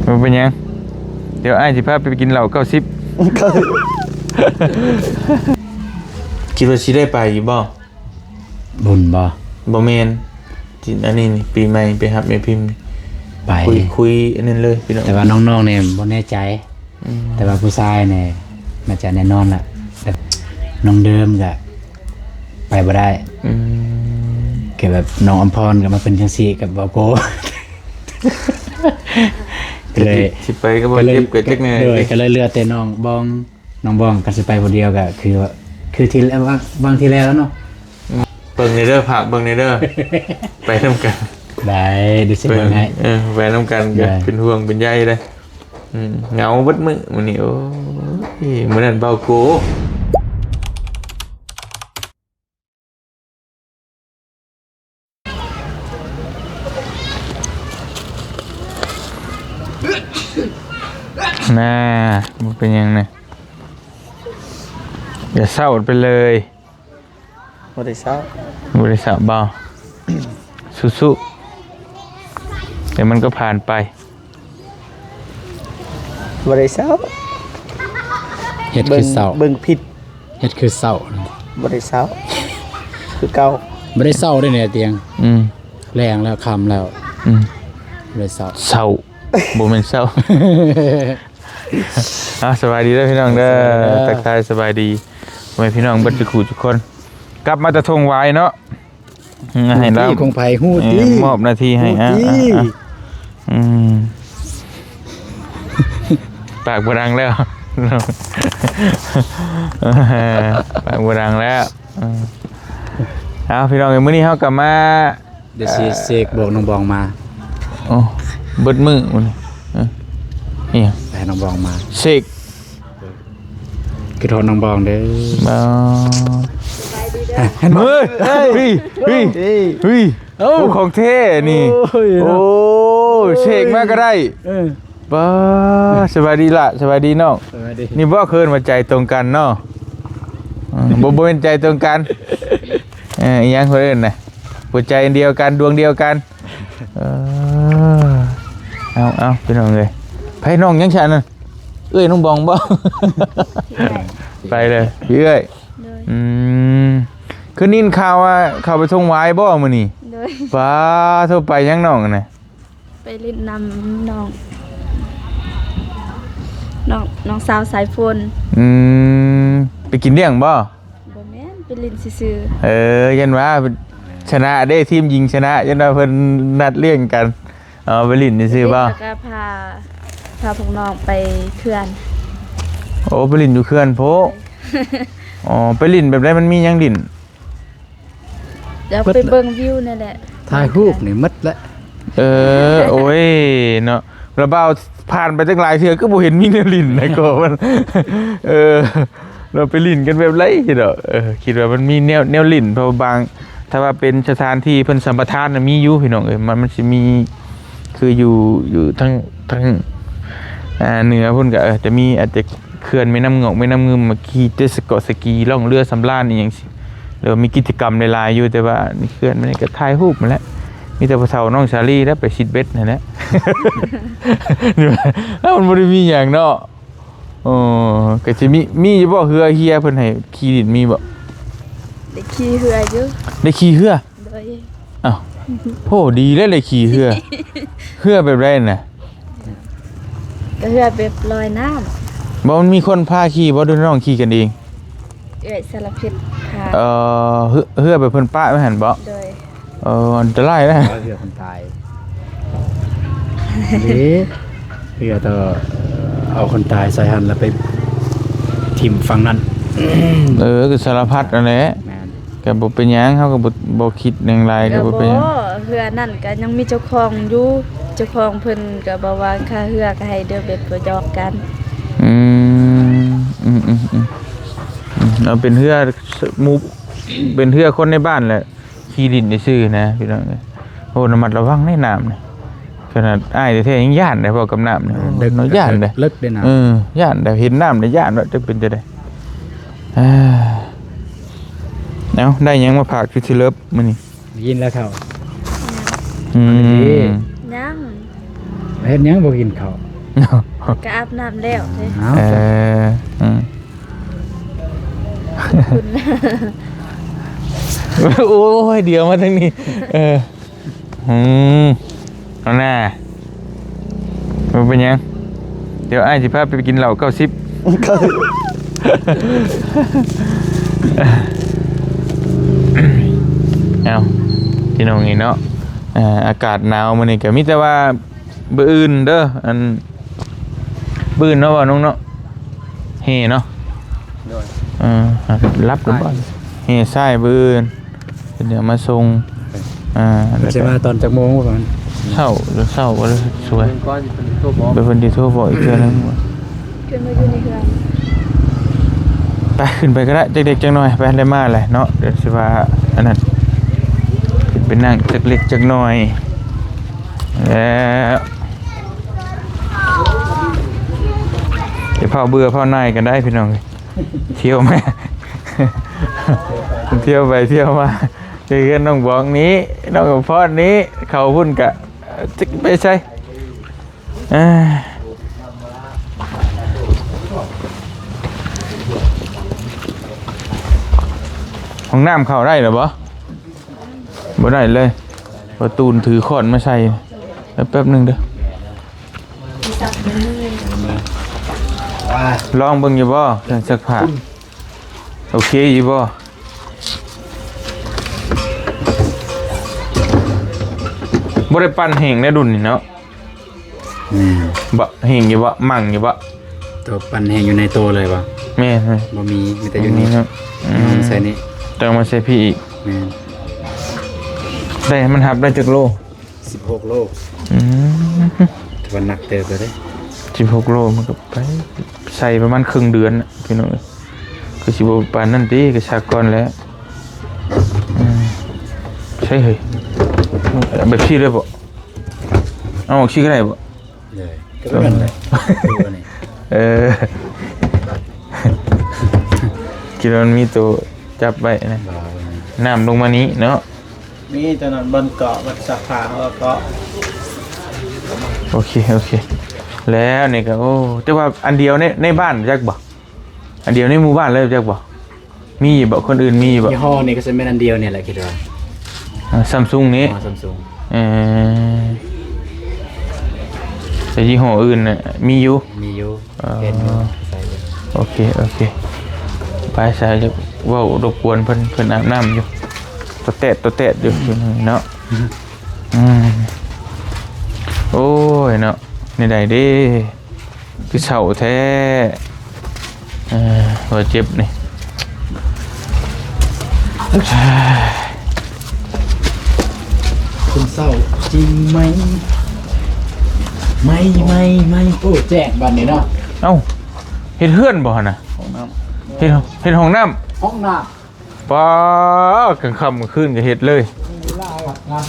ບໍ່ເປັນຫຍັງ ດຽວອ້າຍຊິພາໄປກິນເຫຼົ້າເກົ້າສິບ. ຄິດວ່າຊິໄດ້ໄປຢູ່ບໍ່? ບຸນບໍ່? ບໍ່ແມ່ນ ອັນນີ້ນີ້ ປີໃໝ່ໄປຮັບແມ່ພິມ ໄປ ຄຸຍ ຄຸຍອັນນັ້ນເລີຍພີ່ນ້ອງ. ແຕ່ວ່ານ້ອງໆນີ້ບໍ່ແນ່ໃຈ ອືມ ແຕ່ວ່າຜູ້ຊາຍນີ້ໜ້າຈະແນ່ນອນລະ ແບບນ້ອງເດີມກະໄປບໍ່ໄດ້ ອືມ ແຕ່ແບບນ້ອງອຳພອນກະມາເປັນຈັ່ງຊີ້ກັບເບົາໂກ ກະເລີຍ ຊິໄປກະບໍ່ເຈັບກະຈັກແນ່ ໂດຍ ກະເລີຍເຫຼືອແຕ່ນ້ອງບອງ ນ້ອງບອງ ຄັນຊິໄປຜູ້ດຽວກະຄືວ່າ ຄືທີ່ແລ້ວ ຫວ່າງ ຫວ່າງທີ່ແລ້ວເນາະ ອືມ ເບິ່ງແດ່ເດີ ຝາກເບິ່ງແດ່ເດີ ໄປນຳກັນ ໄດ້ ດຽວຊິເບິ່ງໃຫ້ ເອີ ໄປນຳກັນ ໄດ້ ກະເປັນຫ່ວງເປັນໃຍເດ້ ອືມ ເຫງົາເບິດມື້ມື້ນີ້ ໂອ້ຍ ມື້ນັ້ນເບົາໂກ ນາ ບໍ່ເປັນຫຍັງນະ ຢ່າເສົ້າໄປເລີຍ ບໍ່ໄດ້ເສົ້າ ບໍ່ໄດ້ເສົ້າບໍ່? ສູ້ໆ ດຽວມັນກະຜ່ານໄປ. ບໍ່ໄດ້ເສົ້າ ເຮັດຄືເສົ້າ ເບິ່ງ ເບິ່ງຜິດ ເຮັດຄືເສົ້າ ບໍ່ໄດ້ເສົ້າ ຄືເກົ່າ ບໍ່ໄດ້ເສົ້າເດ້ນີ້ຕຽງ ອືມ ແລງແລ້ວ ຄ່ຳແລ້ວ ອືມ ບໍ່ໄດ້ເສົ້າ ເສົ້າ ບໍ່ແມ່ນເສົ້າ. ເອົາ ສະບາຍດີເດີພີ່ນ້ອງເດີ ສະບາຍດີເດີ ທັກທາຍສະບາຍດີພໍ່ແມ່ພີ່ນ້ອງເບິດທຸກຜູ້ທຸກຄົນ ກັບມາແຕ່ທົ່ງຫວາຍເນາະ. ໃຫ້ລາວ ຂອງໃຜຮູ້ຕິ ເອີ ມອບໜ້າທີ່ໃຫ້ ຮູ້ຕິ ອາ ອາ ອາ ອືມ ປາກບໍ່ດັງແລ້ວ ປາກບໍ່ດັງແລ້ວ ເອີ ເອົາ ພີ່ນ້ອງເອີຍ ມື້ນີ້ເຮົາກະມາ ດຽວຊິເສກບອກນ້ອງບອງມາ ໂອ້ ເບິດມື້ມື້ນີ້ ເອີ ໃຫ້ນ້ອງບອງມາ ເສກ ຄິດຮອດນ້ອງບອງເດີ ບໍ່ ສະບາຍດີເດີ ເຮີ້ຍ ເຮີ້ຍ ເຮີ້ຍ ເຮີ້ຍ ເຮີ້ຍ ເອົ້າ ໂອ້ ຂອງແທ້ນີ້ ໂອ້ຍ ໂອ້ ເນາະ ເສກມາກະໄດ້ ເອີ ບໍ່ ສະບາຍດີລະ ສະບາຍດີນ້ອງ ສະບາຍດີ ນີ້ບໍ່ ເອີ້ນວ່າໃຈຕົງກັນເນາະ ເອີ ບໍ່ ບໍ່ແມ່ນໃຈຕົງກັນ ເອີ ອີ່ຫຍັງເພິ່ນເອີ້ນນະ ຫົວໃຈອັນດຽວກັນ ດວງດຽວກັນ ເອີ ເອົາ ເອົາ ພີ່ນ້ອງເອີຍ ໃຜນ້ອງຫຍັງຊັ້ນນັ້ນ ເອື້ອຍນ້ອງບອງບໍ່? ໄປເລີຍ ພີ່ເອື້ອຍ ໂດຍ ອືມ ຄືໄດ້ຍິນຂ່າວວ່າເຂົ້າໄປທົ່ງຫວາຍບໍ່ມື້ນີ້? ໂດຍ ປາໂທ ໄປຫຍັງນ້ອງຫັ້ນນະ? ໄປຫຼິ້ນນຳນ້ອງ ນ້ອງ ນ້ອງສາວສາຍຝົນ ອືມ ໄປກິນລ້ຽງບໍ່? ບໍ່ແມ່ນ ໄປຫຼິ້ນຊື່ໆ ເອີ ຢ້ານວ່າຊະນະເດ້ ທີມຍິງຊະນະ ຢ້ານວ່າເພິ່ນນັດລ້ຽງກັນ ເອົາໄປຫຼິ້ນຊື່ໆບໍ່? ແລ້ວກະພາ ພາພວກນ້ອງໄປເຂື່ອນ ໂອ້ ໄປຫຼິ້ນຢູ່ເຂື່ອນໂພ ໂດຍ ອໍ ໄປຫຼິ້ນແບບໃດ ມັນມີຫຍັງຫຼິ້ນ? ດຽວໄປເບິ່ງວິວນີ້ແຫຼະ ຖ່າຍຮູບນີ້ໝົດແຫຼະ ເອີ ໂອ້ຍ ເນາະ ລະບ່າວຜ່ານໄປຕັ້ງຫຼາຍເທື່ອ ຄືບໍ່ເຫັນມີແນວຫຼິ້ນໃນກໍມັນ ເອີ ລະໄປຫຼິ້ນກັນແບບໃດເນາະ ເອີ ຄິດວ່າມັນມີແນວ ແນວຫຼິ້ນ ເພາະວ່າບາງ ຖ້າວ່າເປັນສະຖານທີ່ເພິ່ນສຳປະທານນະ ມີຢູ່ພີ່ນ້ອງເອີຍ ມັນ ມັນຊິມີ ຄືຢູ່ ຢູ່ທາງ ທາງ ອ່າ ເໜືອພຸ້ນກະ ເອີ ຈະມີ ອາດຈະເຂື່ອນແມ່ນ້ຳງອກ ແມ່ນ້ຳງື່ມ ມາຂີ່ເຈັດສະເກາະສະກີ ລ່ອງເຮືອສຳລານອີ່ຫຍັງຊີ້ ຫຼືວ່າມີກິດຈະກຳຫຼາຍໆຢູ່ ແຕ່ວ່າເຂື່ອນມັນນີ້ກະຖ່າຍຮູບຫັ້ນແຫຼະ ມີແຕ່ພໍ່ເຖົ້ານ້ອງສາລີແຫຼະໄປຊິດເບັດຫັ້ນແຫຼະ ເອົ້າ ມັນບໍ່ໄດ້ມີຫຍັງເນາະ ໂອ້ ກະຊິມີ ມີຢູ່ບໍ່ເຮືອເຮຍເພິ່ນໃຫ້ຂີ່ຫຼິ້ນ ມີບໍ່? ໄດ້ຂີ່ເຮືອຢູ່ ໄດ້ຂີ່ເຮືອ? ໂດຍ ອ້າວ ໂຫ ດີແລ້ວ ໄດ້ຂີ່ເຮືອ ເຮືອແບບໃດນະ? ກະເຮືອແບບລອຍນ້ຳ ບໍ່ ມັນມີຄົນພາຂີ່ບໍ່ ຫຼືນ້ອງຂີ່ກັນເອງ? ເອື້ອຍສາລະເພັດພາ ເອີ ເຮືອ ເຮືອແບບເພິ່ນປະໄວ້ຫັ້ນບໍ່? ໂດຍ ເອີ ອັນຕະລາຍນະ ເຮືອຄົນຕາຍ ເດ້ ເຮືອຕໍ່ ເອົາຄົນຕາຍໃສ່ຫັ້ນ ແລ້ວໄປຖິ້ມຝັ່ງນັ້ນ ເອີ ກະສາລະພັດຫັ້ນແຫຼະ ແມ່ນ ກະບໍ່ເປັນຫຍັງ ເຮົາກະບໍ່ ບໍ່ຄິດຫຍັງຫຼາຍ ກະບໍ່ເປັນຫຍັງ ເຮືອນັ້ນກະຍັງມີເຈົ້າຂອງຢູ່ ເຈົ້າຂອງເພິ່ນກະບອກວ່າຄ່າເຮືອກະໃຫ້ເດີ ແບບບໍ່ຢອກກັນ ອືມ ອືມ ເອົາເປັນເຮືອໝູ່ ເປັນເຮືອຄົນໃນບ້ານແຫຼະ ຂີ່ຫຼິ້ນຊື່ໆນະພີ່ນ້ອງເອີຍ ໂອ້ ລະມັດລະວັງໃນນ້ຳນີ້ ຂະໜາດອ້າຍແທ້ໆຍັງຢ້ານເດ້ ເວົ້າກັບນ້ຳນີ້ ເລິກ ເນາະ ຢ້ານເດ້ ເລິກເດ້ນ້ຳ ເອີ ຢ້ານເດ້ ເຫັນນ້ຳນີ້ຢ້ານວ່າຈະເປັນຈັ່ງໃດ ເອົາ ໄດ້ຫຍັງມາຝາກ Sweetie Love ມື້ນີ້? ໄດ້ກິນແລ້ວເຂົ້າ? ອືມ ຍັງ ເຮັດຫຍັງບໍ່ກິນເຂົ້າ? ກໍອາບນ້ຳແລ້ວເດ້. ເອີ ອືມ ໂອ້ຍ ດຽວມາທາງນີ້ ເອີ ອືມ ເອົາໜ້າ ບໍ່ເປັນຫຍັງ ດຽວອ້າຍຊິພາໄປກິນເຫຼົ້າເກົ້າສິບ. ເອົາ ພີ່ນ້ອງເອີຍເນາະ ເອີ ອາກາດໜາວມື້ນີ້ກໍມີແຕ່ວ່າ ມື້ອື່ນເດີ ອັນ ມື້ອື່ນເນາະ ບ່າວນົງເນາະ ແຫ່ເນາະ. ໂດຍ ເອີ ຮັບກັນບໍ່ ແຫ່ຊາຍມື້ອື່ນ ເພິ່ນຈະມາສົ່ງ. ອ່າ ເພິ່ນຊິມາຕອນຈັກໂມງປະມານ? ເຊົ້າ ເຊົ້າ ສວຍ ເພິ່ນຊິໂທບອກ ເພິ່ນຊິໂທບອກອີກເທື່ອໜຶ່ງ. ຂຶ້ນມາຢູ່ໃນເຮືອນ ໄປ ຂຶ້ນໄປກໍໄດ້ ຈັກເລັກຈັກນ້ອຍ ໄປ ໄດ້ມາແຫຼະເນາະ. ດຽວຊິວ່າອັນນັ້ນ ຂຶ້ນໄປນັ່ງຈັກເລັກຈັກນ້ອຍ ແລ້ວ ຢ່າຟ້າວເບື່ອຟ້າວໜ່າຍກັນໄດ໋ພີ່ນ້ອງ ທ່ຽວມາ ທ່ຽວໄປທ່ຽວມາ ເຮືອນນ້ອງບອງນີ້ ນ້ອງອຳພອນນີ້ ເຂົ້າພຸ້ນກະ ຈັກໄປໃສ. ເອີ ຫ້ອງນ້ຳເຂົ້າໄດ້ແລ້ວບໍ່? ບໍ່ໄດ້ເລີຍ ປະຕູນຖືຄ້ອນມາໃສ່. ແປັບໜຶ່ງເດີ ລອງເບິ່ງຢູ່ບໍ່ ເຄື່ອງຊັກຜ້າ ໂອເຄຢູ່ບໍ່? ບໍ່ໄດ້ປັ່ນແຫ້ງໃນດຸ່ນນີ້ເນາະ. ແມ່ນ ບໍ່ ແຫ້ງຢູ່ບໍ່? ມັ່ງຢູ່ບໍ່? ໂຕປັ່ນແຫ້ງຢູ່ໃນໂຕເລີຍບໍ່? ແມ່ນໆ ບໍ່ມີ ມີແຕ່ຢູ່ນີ້ ອືມ ເອົາມາໃສ່ນີ້ ຕ້ອງມາໃສ່ພີ້ອີກ. ແມ່ນ ໄດ້ ມັນຮັບໄດ້ຈັກໂລ? ສິບຫົກໂລ. ອືມ ຖືວ່າໜັກເຕີບເລີຍເດ້ ສິບຫົກໂລ ມັນກໍໄປໃສ່ປະມານເຄິ່ງເດືອນນະ ພີ່ນ້ອງເອີຍ. ຄືຊິບໍ່ປານນັ້ນຕິ ກະຊາກກ່ອນແຫຼະ. ອືມ ໃຊ່ເຮີ້ຍ ແບບຊີ້ເລີຍບໍ່? ເອົາອອກຊີ້ກໍໄດ້ບໍ່? ເລີຍ ກໍແບບນັ້ນແຫຼະ ເອີ ຄິດວ່າມັນມີໂຕຈັບໄວ້ນະ. ບໍ່ ນ້ຳລົງມານີ້ເນາະ ມີແຕ່ນັ້ນ ບ່ອນເກາະ ບ່ອນຊັກຜ້າ ເຮົາກໍເກາະ. ໂອເຄ ໂອເຄ ແລ້ວນີ້ກໍ ໂອ້ ແຕ່ວ່າອັນດຽວໃນ ໃນບ້ານຈັກບໍ່? ອັນດຽວໃນໝູ່ບ້ານເລີຍຈັກບໍ່? ມີຢູ່ບໍ່? ຄົນອື່ນມີຢູ່ບໍ່? ຍີ່ຫໍ້ນີ້ກໍຊິແມ່ນອັນດຽວນີ້ແຫຼະ ຄິດວ່າ ອ່າ ຊຳຊຸງນີ້ ອໍ ຊຳຊຸງ. ເອີ ແຕ່ຍີ່ຫໍ້ອື່ນນະ ມີຢູ່ ມີຢູ່ ເອີ ເຫັນຢູ່ ໃສ່ຢູ່. ໂອເຄ ໂອເຄ ໄປ ສາຍ ເວົ້າລົບກວນເພິ່ນ ເພິ່ນອາບນ້ຳຢູ່ ຕະແຕດ ຕະແຕດຢູ່ ຢູ່ເນາະ. ອືມ ໂອ້ຍເນາະ ແນວໃດເດ້ ຄືເສົ້າແທ້ ເອີ ວ່າເຈັບນີ້. ຄົນເສົ້າຈິງໄໝ ໄໝ ໄໝ ໄໝ. ໂອ້ ແຈ້ງບາດນີ້ເນາະ. ເອົ້າ ເຮັດເຮືອນບໍ່ຫັ້ນນະ? ຫ້ອງນ້ຳ ເຮັດ ເຮັດຫ້ອງນ້ຳ ຫ້ອງນ້ຳ. ປ້າ ກາງຄ່ຳກາງຄືນກໍເຮັດເລີຍ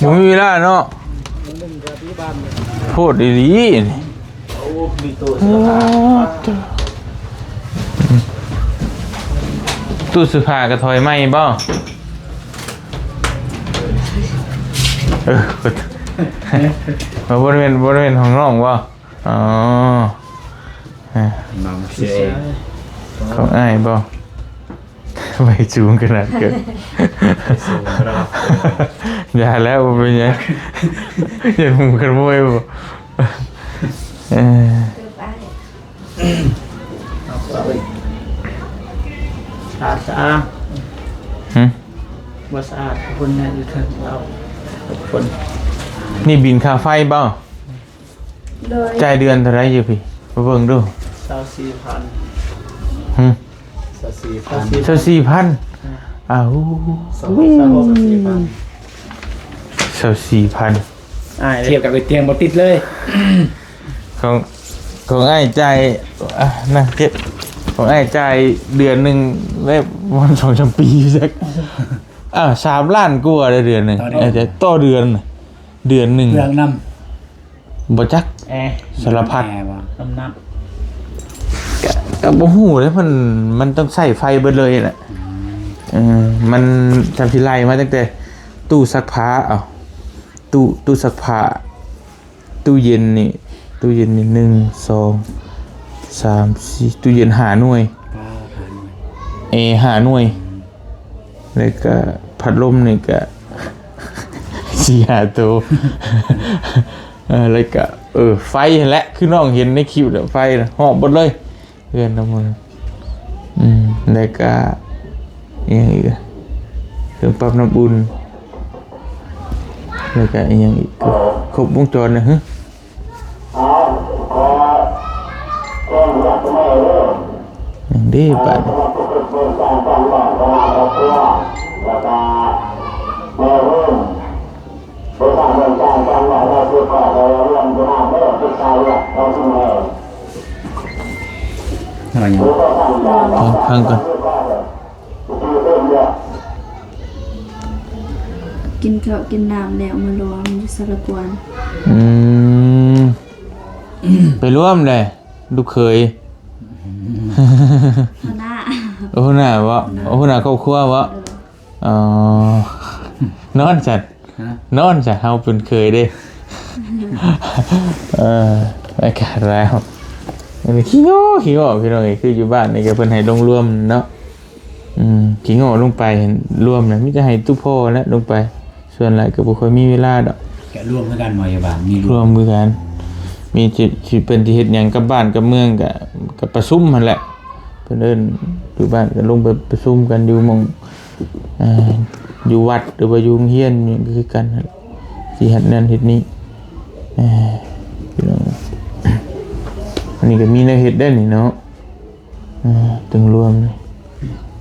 ບໍ່ມີເວລາເນາະ. ໂພດອີ່ຫຼີນີ້ ໂອ້ ມີຕູ້ເສື້ອຜ້າ ຕູ້ເສື້ອຜ້າກໍຖອຍໃໝ່ບໍ່? ເອີ ບໍ່ແມ່ນ ບໍ່ແມ່ນຂອງນ້ອງບໍ່? ອໍ ເອີ ນ້ອງເສຍເອງ ຂອງອ້າຍບໍ່? ໄວ້ສູງຂະໜາດເກີນ ໄວ້ສູງເນາະ ຢ່າແລ້ວ ບໍ່ເປັນຫຍັງ ຢ້ານໝູ່ຂະໂມຍບໍ່? ເອີ ສະອາດ ສະອາດ ຫຶ? ບໍ່ສະອາດ ຄົນຢູ່ເທິງເອົາຄົນ ນີ້ບິນຄ່າໄຟບໍ່? ໂດຍ ຈ່າຍເດືອນເທົ່າໃດຢູ່ພີ້? ມາເບິ່ງດູ ຊາວສີ່ພັນ ຫຶ? ຊາວສີ່ພັນ ຊາວສີ່ພັນ ອ່າ ອ້າວ ຊາວຫົກ ຊາວຫົກ ຊາວສີ່ພັນ ຊາວສີ່ພັນ ອ້າຍ ທຽບກັບໄອ້ຕຽງບໍ່ຕິດເລີຍ ຂອງ ຂອງອ້າຍຈ່າຍ ອ່າ ນະ ເຈັບ ຂອງອ້າຍຈ່າຍເດືອນໜຶ່ງໄດ້ປະມານສອງສາມປີຈັກ ອ່າ ສາມລ້ານກວ່າເດ້ເດືອນໜຶ່ງ ຕໍ່ເດືອນ ເອີ ຕໍ່ເດືອນ ເດືອນໜຶ່ງ ເຄື່ອງນຳ ບໍ່ຈັກ ແອ ສາລະພັດ ແອບໍ່ ນ້ຳໜັກ ກະ ກະບໍ່ຮູ້ເດ້ ເພິ່ນ ມັນຕ້ອງໃຊ້ໄຟເບິດເລີຍແຫຼະ ອືມ ເອີ ມັນຈຳຊິໄລ່ມາຕັ້ງແຕ່ຕູ້ຊັກຜ້າ ເອົາ ຕູ້ ຕູ້ຊັກຜ້າ ຕູ້ເຢັນນີ້ ຕູ້ເຢັນນີ້ໜຶ່ງ ສອງ ສາມ ສີ່ ຕູ້ເຢັນຫ້າໜ່ວຍ ປາດ ຫ້າໜ່ວຍ ແອຫ້າໜ່ວຍ ແລ້ວກະພັດລົມນີ້ກະສີ່ຫ້າໂຕ ເອີ ແລ້ວກະ ເອີ ໄຟຫັ້ນແຫຼະ ຄືນ້ອງເຫັນໃນຄລິບແຫຼະ ໄຟນະຮອບເບິດເລີຍ ເຮືອນນຳມັນ ອືມ ແລ້ວກະ ອີ່ຫຍັງອີກ ເຄື່ອງປັບນ້ຳອຸ່ນ ແລ້ວກະອີ່ຫຍັງອີກ ຄົບວົງຈອນນະ ຫຶ ຫຍັງເດ້ບາດນີ້ ເອົາຫຍັງ ຟັງ ຟັງກ່ອນ. ກິນເຂົ້າກິນນ້ຳແລ້ວມາລວມຢູ່ສາລະກວນ. ອືມ ໄປລວມແຫຼະ ລູກເຂີຍ ຫົວໜ້າ ໂອ້ ຫົວໜ້າບໍ? ໂດຍ ໂອ້ ຫົວໜ້າຄອບຄົວບໍ? ໂດຍ ອໍ ນອນຊັ້ນ ຮະ? ນອນຊະ ເຮົາເປັນເຂີຍເດ້. ເອີ ອາກາດລາວ ອັນນີ້ຂີ້ງໍ້ ຂີ້ງໍ້ ພີ່ນ້ອງເອີຍ ຄືຢູ່ບ້ານນີ້ກໍເພິ່ນໃຫ້ລົງລວມເນາະ. ອືມ ຂີ້ງໍ້ລົງໄປລວມນະ ມີແຕ່ໃຫ້ຕູ້ພໍ່ແຫຼະລົງໄປ ສ່ວນຫຼາຍກໍບໍ່ຄ່ອຍມີເວລາດອກ. ກະລວມຄືກັນບໍ່ ຢູ່ບ້ານມີລວມ ລວມຄືກັນ ມີຊິ ຊິເພິ່ນຊິເຮັດຫຍັງກັບບ້ານກັບເມືອງ ກະ ກະປະຊຸມຫັ້ນແຫຼະ ເພິ່ນເອີ້ນຢູ່ບ້ານ ກະລົງໄປປະຊຸມກັນຢູ່ໝ່ອງ ເອີ ຢູ່ວັດ ຫຼືວ່າຢູ່ໂຮງຮຽນຫຍັງກໍຄືກັນຫັ້ນແຫຼະ ຊິເຮັດນັ້ນເຮັດນີ້. ເອີ ພີ່ນ້ອງ ອັນນີ້ກໍມີແນວເຮັດໄດ້ນີ້ເນາະ. ເອີ ຕຶງລວມ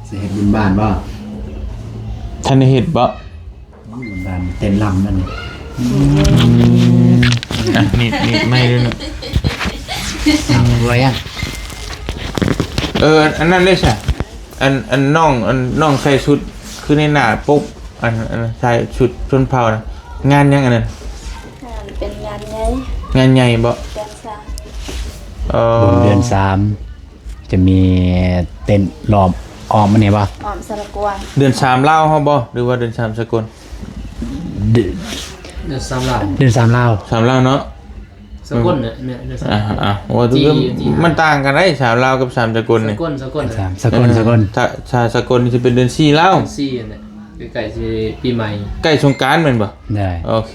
ຊິເຮັດບຸນບ້ານບໍ່? ທັນໄດ້ເຮັດບໍ່? ໂອ້ຍ ບຸນບ້ານເຕັ້ນລຳນັ້ນ. ອືມ ອ່ະ ນີ້ ນີ້ໄມ້ດ້ວຍເນາະ. ເອົາ ບໍ່ຫຍັງ ເອີ ອັນ ອັນນັ້ນເດ້ຊະ ອັນ ອັນນ້ອງ ອັນນ້ອງໃສ່ຊຸດຄືໃນໜ້າປົກ ອັນ ອັນໃສ່ຊຸດຊົນເຜົ່ານະ ງານຫຍັງອັນນັ້ນ? ງານ ເປັນງານໃຫຍ່ ງານໃຫຍ່ບໍ່? ເດືອນສາມ ເອີ ບຸນເດືອນສາມ ຈະມີເຕັ້ນລອບອ້ອມອັນນີ້ບໍ່? ອ້ອມສາລະກວນ. ເດືອນສາມລາວເຮົາບໍ່ ຫຼືວ່າເດືອນສາມສາກົນ? ເດືອນ ເດືອນສາມລາວ ເດືອນສາມລາວ ສາມລາວເນາະ. ສາກົນເນຍ ເດືອນສາມ ອ່າ ອ່າ ໂອ້ ທີ່ ທີ່ ມັນຕ່າງກັນໄດ໋ ສາມລາວກັບສາມສາກົນນີ້. ສາກົນ ສາກົນ ສາມ ສາກົນ ສາກົນ ຖ້າ ຖ້າສາກົນນີ້ຊິເປັນເດືອນສີ່ລາວ ເດືອນສີ່ຫັ້ນແຫຼະ ໃກ້ໆຊິປີໃໝ່ ໃກ້ສົງການແມ່ນບໍ່? ໄດ້ ໂອເຄ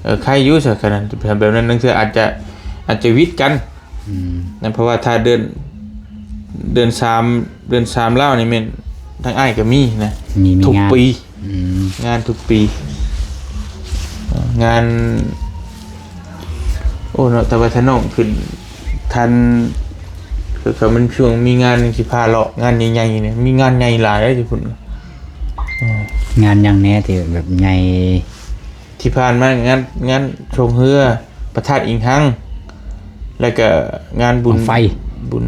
ເອີ ໄຄຢູ່ຊະ ຄັນນັ້ນ ແບບນັ້ນລາງເທື່ອອາດຈະ ອາດຈະຫວິດກັນ. ອືມ ນັ້ນ ເພາະວ່າຖ້າເດືອນ ເດືອນສາມ ເດືອນສາມລາວນີ້ແມ່ນທາງອ້າຍກໍມີນະ ມີ ມີ ທຸກ ງານ ປີ. ອືມ ງານທຸກປີ ເອີ ງານ ໂອ້ເນາະ ແຕ່ວ່າຖ້ານ້ອງຂຶ້ນທັນ ຄືເຂົາມັນຊ່ວງມີງານຊິພາເລາະ ງານໃຫຍ່ໆນີ້ ມີງານໃຫຍ່ຫຼາຍເດ້ຢູ່ພຸ້ນ. ເອີ ງານຫຍັງແດ່ທີ່ແບບໃຫຍ່? ທີ່ຜ່ານມາງານ ງານຊ່ວງເຮືອ ພະທາດອີງຮັງ ແລ້ວກະງານບຸນບັ້ງໄຟ ບຸນ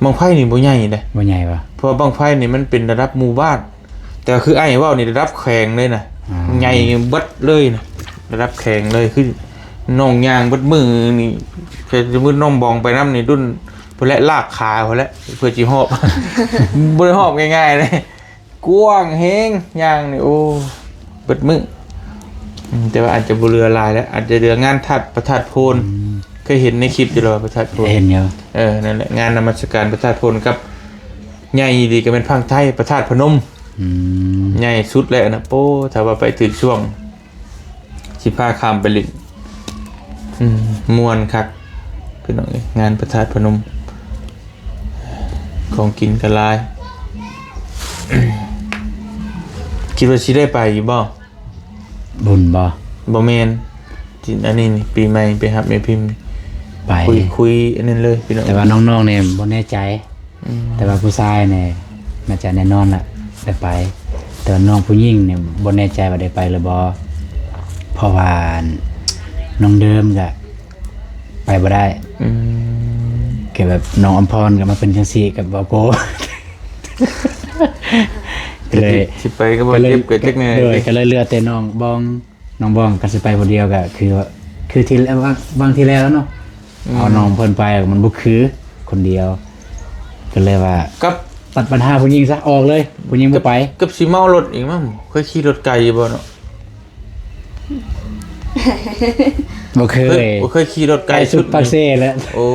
ບັ້ງໄຟນີ້ບໍ່ໃຫຍ່ເດ້ ບໍ່ໃຫຍ່ຫວາ? ເພາະວ່າບັ້ງໄຟນີ້ມັນເປັນລະດັບໝູ່ບ້ານ ແຕ່ວ່າຄືອ້າຍເວົ້ານີ້ລະດັບແຂວງເລີຍນະ. ອ່າ ໃຫຍ່ເບິດເລີຍນະ ລະດັບແຂວງເລີຍ ຄືນ້ອງຍ່າງເບິດມື້ນີ້ ແຕ່ສົມມຸດນ້ອງບອງໄປນຳນີ້ ລຸ້ນພຸ້ນແຫຼະ ລາກຂາພຸ້ນແຫຼະ ເພື່ອຊິຮອບ ບໍ່ໄດ້ຮອບງ່າຍໆເດ້. ກວ້າງແຮງ ຍ່າງນີ້ ໂອ້ ເບິດມື້. ອືມ ແຕ່ວ່າອາດຈະບໍ່ເຫຼືອຫຼາຍແລ້ວ ອາດຈະເຫຼືອງານທາດ ພະທາດໂພນ. ອືມ ເຄີຍເຫັນໃນຄລິບຢູ່ແລ້ວ ພະທາດໂພນ ເຫັນຢູ່. ເອີ ນັ້ນແຫຼະ ງານນະມັດສະການພະທາດໂພນກັບໃຫຍ່ອີ່ຫຼີກໍແມ່ນຝັ່ງໄທ ພະທາດພະນົມ. ອືມ ໃຫຍ່ສຸດແລ້ວນະ. ໂອ້ ຖ້າວ່າໄປຖືກຊ່ວງ ຊິພາຂ້າມໄປຫຼິ້ນ. ອືມ ມ່ວນຄັກພີ່ນ້ອງເອີຍ ງານພະທາດພະນົມ ຂອງກິນກໍຫຼາຍ. ຄິດວ່າຊິໄດ້ໄປຢູ່ບໍ່? ບຸນບໍ່? ບໍ່ແມ່ນ ອັນນີ້ນີ້ ປີໃໝ່ໄປຮັບແມ່ພິມ ໄປ ຄຸຍ ຄຸຍອັນນັ້ນເລີຍພີ່ນ້ອງ. ແຕ່ວ່ານ້ອງໆນີ້ບໍ່ແນ່ໃຈ. ອືມ ແຕ່ວ່າຜູ້ຊາຍນີ້ໜ້າຈະແນ່ນອນລະ ໄດ້ໄປ. ແຕ່ວ່ານ້ອງຜູ້ຍິງນີ້ບໍ່ແນ່ໃຈວ່າໄດ້ໄປຫຼືບໍ່ ເພາະວ່ານ້ອງເດີມກະໄປບໍ່ໄດ້. ອືມ ກະແບບນ້ອງອຳພອນກະມາເປັນຈັ່ງຊີ້ ກະບໍ່ໂກ ກະເລີຍ ຊິໄປກະບໍ່ເຈັບກະຈັກແນ່ ໂດຍ ກະເລີຍເຫຼືອແຕ່ນ້ອງບອງ. ນ້ອງບອງ ຄັນຊິໄປຜູ້ດຽວກະຄື ຄືທີ່ ຫວ່າງ ຫວ່າງທີ່ແລ້ວເນາະ. ອືມ ເອົານ້ອງເພິ່ນໄປ ມັນບໍ່ຄືຄົນດຽວ ກໍເລີຍວ່າ ກັບ ຕັດບັນຫາຜູ້ຍິງຊະ ອອກເລີຍ ຜູ້ຍິງບໍ່ໄປ. ກັບຊິເມົາລົດອີກມັ້ງ ເຄີຍຂີ່ລົດໄກຢູ່ບໍ່ເນາະ? ບໍ່ເຄີຍ ບໍ່ເຄີຍຂີ່ລົດໄກ ໄກສຸດ ສຸດ ປາກເຊແຫຼະ. ໂອ້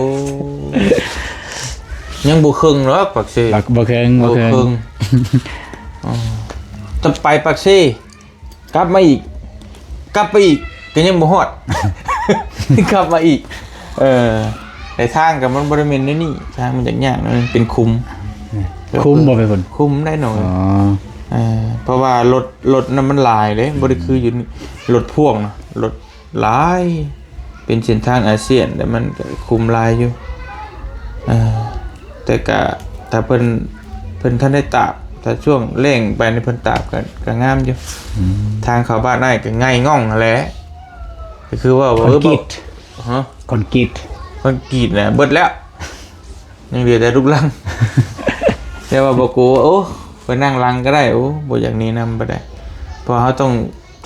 ຍັງບໍ່ເຄິ່ງດອກປາກເຊ ບໍ່ ບໍ່ເຄິ່ງ ບໍ່ເຄິ່ງ ບໍ່ເຄິ່ງ. ອໍ ຈະໄປປາກເຊ ກັບມາອີກ ກັບໄປອີກກໍຍັງບໍ່ຮອດ ກັບມາອີກ. ເອີ ໃນທາງກໍມັນບໍ່ໄດ້ແມ່ນແນວນີ້ ທາງມັນຍາກໆ ມັນເປັນຂຸມ. ຂຸມບໍ່ໄປພຸ້ນ? ຂຸມໄດ໋ນ້ອງ. ອໍ ເອີ ເພາະວ່າລົດ ລົດນະມັນຫຼາຍເດ້ ບໍ່ໄດ້ຄືຢູ່ ລົດພວງນະ ລົດຫຼາຍ ເປັນເສັ້ນທາງອາຊຽນ ແຕ່ມັນກໍຂຸມຫຼາຍຢູ່. ເອີ ແຕ່ກະ ຖ້າເພິ່ນ ເພິ່ນທັນໄດ້ຕາບ ຖ້າຊ່ວງແລ້ງໄປນີ້ເພິ່ນຕາບກໍ ກໍງາມຢູ່. ອືມ ທາງເຂົ້າບ້ານອ້າຍກໍໄງ່ງ່ອງຫັ້ນແຫຼະ ກໍຄືວ່າ ຄອນກຣີດ ເອີ ບໍ່ ຮະ? ຄອນກຣີດ ຄອນກຣີດນະເບິດແລ້ວ ຍັງເຫຼືອແຕ່ລູກລັງ. ແຕ່ວ່າບໍ່ໂກ ໂອ້ ໄປນັ່ງຫຼັງກໍໄດ້ ໂອ້ ບໍ່ຢາກແນະນຳປານໃດ ເພາະເຮົາຕ້ອງ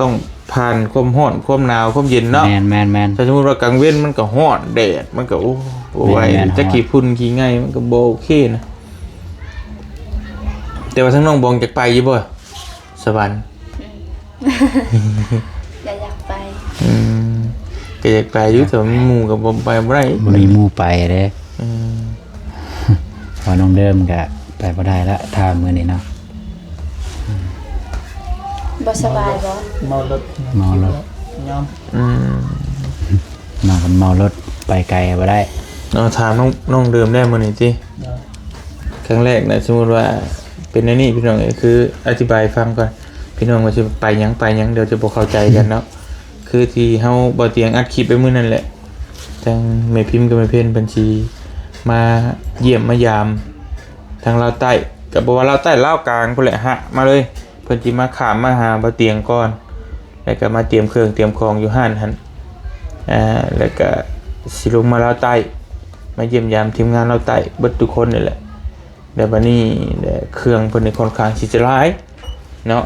ຕ້ອງຜ່ານຄວາມຮ້ອນຄວາມໜາວຄວາມເຢັນເນາະ. ແມ່ນໆໆ ຖ້າສົມມຸດວ່າກາງເວັນມັນກໍຮ້ອນ ແດດມັນກໍ ໂອ້ ບໍ່ໄຫວ. ແມ່ນໆ ຈັກຂີ້ຝຸ່ນຂີ້ໄງ່ມັນກໍບໍ່ໂອເຄນະ. ແຕ່ວ່າທາງນ້ອງບອງຢາກໄປຢູ່ບໍ່ ສະຫວັນ? ອືມ ກໍຢາກໄປ. ອືມ ກໍຢາກໄປຢູ່ ແຕ່ວ່າມີໝູ່ກໍບໍ່ໄປບໍ່ໄດ້ ບໍ່ມີໝູ່ໄປເດ້. ອືມ ເພາະນ້ອງເດີມກະໄປບໍ່ໄດ້ລະ ຖ້າມື້ນີ້ເນາະ. ບໍ່ສະບາຍບໍ່? ເມົາລົດ ເມົາລົດ ຍອມ. ອືມ ເມົາ ເມົາລົດໄປໄກບໍ່ໄດ້. ເອົາ ຖາມນ້ອງ ນ້ອງເດີມໄດ້ມື້ນີ້ຕິ? ໂດຍ. ຄັ້ງແລກນະ ສົມມຸດວ່າເປັນແນວນີ້ພີ່ນ້ອງເອີຍ ຄືອະທິບາຍໃຫ້ຟັງກ່ອນ ພີ່ນ້ອງວ່າຊິໄປຫຍັງ ໄປຫຍັງ ດຽວຈະບໍ່ເຂົ້າໃຈກັນເນາະ. ຄືທີ່ເຮົາ ບ່າວຕຽງອັດຄລິບໄວ້ມື້ນັ້ນແຫຼະ ທາງແມ່ພິມກັບແມ່ເພັນເພິ່ນຊິມາຢ້ຽມມາຢາມທາງລາວໃຕ້ ກໍບໍ່ວ່າລາວໃຕ້ລາວກາງພຸ້ນແຫຼະ ຫະມາເລີຍ. ເພິ່ນຊິມາຂ້າມມາຫາບ່າວຕຽງກ່ອນ ແລ້ວກໍມາຕຽມເຄື່ອງຕຽມຂອງຢູ່ຮ້ານຫັ້ນ ອ່າ ແລ້ວກໍຊິລົງມາລາວໃຕ້ ມາຢ້ຽມຢາມທີມງານລາວໃຕ້ເບິດທຸກຄົນນີ້ແຫຼະ. ແລ້ວບັດນີ້ແຫຼະ ເຄື່ອງເພິ່ນນີ້ຄ່ອນຂ້າງຊິຈະຫຼາຍເນາະ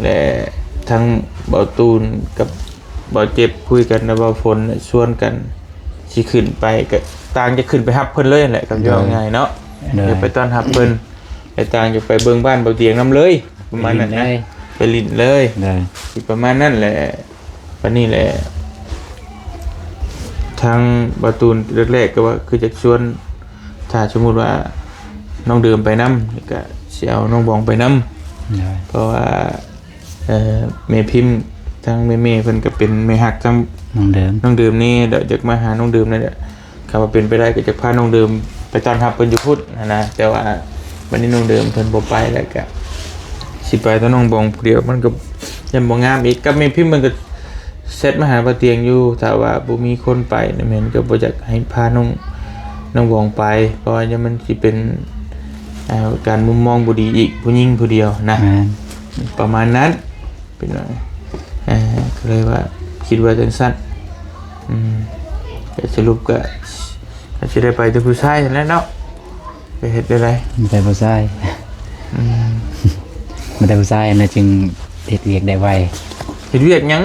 ແລະ ທັງບ່າວຕູນກັບບ່າວເຈັບຄຸຍກັນ ແລະ ບ່າວຝົນຊວນກັນຊິຂຶ້ນໄປ ກໍຕ່າງຈະຂຶ້ນໄປຮັບເພິ່ນເລີຍແຫຼະ ກໍ ໂດຍ ເວົ້າງ່າຍເນາະ. ໂດຍ. ຢາກໄປຕ້ອນຮັບເພິ່ນ ແລະ ຕ່າງຈະໄປເບິ່ງບ້ານບ່າວຕຽງນຳເລີຍ ປະມານນັ້ນນະ ໄປຫຼິ້ນເລີຍ ໄປຫຼິ້ນເລີຍ. ໂດຍ. ຊິປະມານນັ້ນແຫຼະ. ບັດນີ້ແຫຼະ ທາງບ່າວຕູນແລກໆ ກໍວ່າຄືຈະຊວນ ຖ້າສົມມຸດວ່ານ້ອງເດີມໄປນຳ ກໍຊິເອົານ້ອງບອງໄປນຳ ໂດຍ ເພາະວ່າ ເອີ ແມ່ພິມ ທາງແມ່ໆ ເພິ່ນກໍເປັນແມ່ຮັກທາງນ້ອງເດີມ ນ້ອງເດີມນີ້ ດຽວຢາກມາຫານ້ອງເດີມນັ້ນແຫຼະ. ຄັນວ່າເປັນໄປໄດ້ກໍຈະພານ້ອງເດີມໄປຕ້ອນຮັບເພິ່ນຢູ່ພຸ້ນຫັ້ນນະ ແຕ່ວ່າບັດນີ້ນ້ອງເດີມເພິ່ນບໍ່ໄປ ແລ້ວກໍຊິໄປແຕ່ນ້ອງບອງຜູ້ດຽວ ມັນກໍຢ້ານບໍ່ງາມອີກ. ກັບແມ່ພິມເພິ່ນກໍແຊັດມາຫາບ່າວຕຽງຢູ່ ຖ້າວ່າບໍ່ມີຄົນໄປນະ ແມ່ນກໍບໍ່ຢາກໃຫ້ພານ້ອງ ນ້ອງບອງໄປ ເພາະວ່າຢ້ານມັນຊິເປັນ ອ່າ ການມຸມມອງບໍ່ດີອີກ ຜູ້ຍິງຜູ້ດຽວນະ. ແມ່ນ. ປະມານນັ້ນ. ເປັນຫຍັງ? ເອີ ກໍເລີຍວ່າຄິດວ່າຈັ່ງຊັ້ນ. ອືມ ແຕ່ສະຫຼຸບກໍ ກໍຊິໄດ້ໄປແຕ່ຜູ້ຊາຍຫັ້ນແຫຼະເນາະ ໄປເຮັດໄດ້ໃດ? ມີແຕ່ຜູ້ຊາຍ. ອືມ ມີແຕ່ຜູ້ຊາຍຫັ້ນແຫຼະຈຶ່ງເຮັດວຽກໄດ້ໄວ. ເຮັດວຽກຫຍັງ?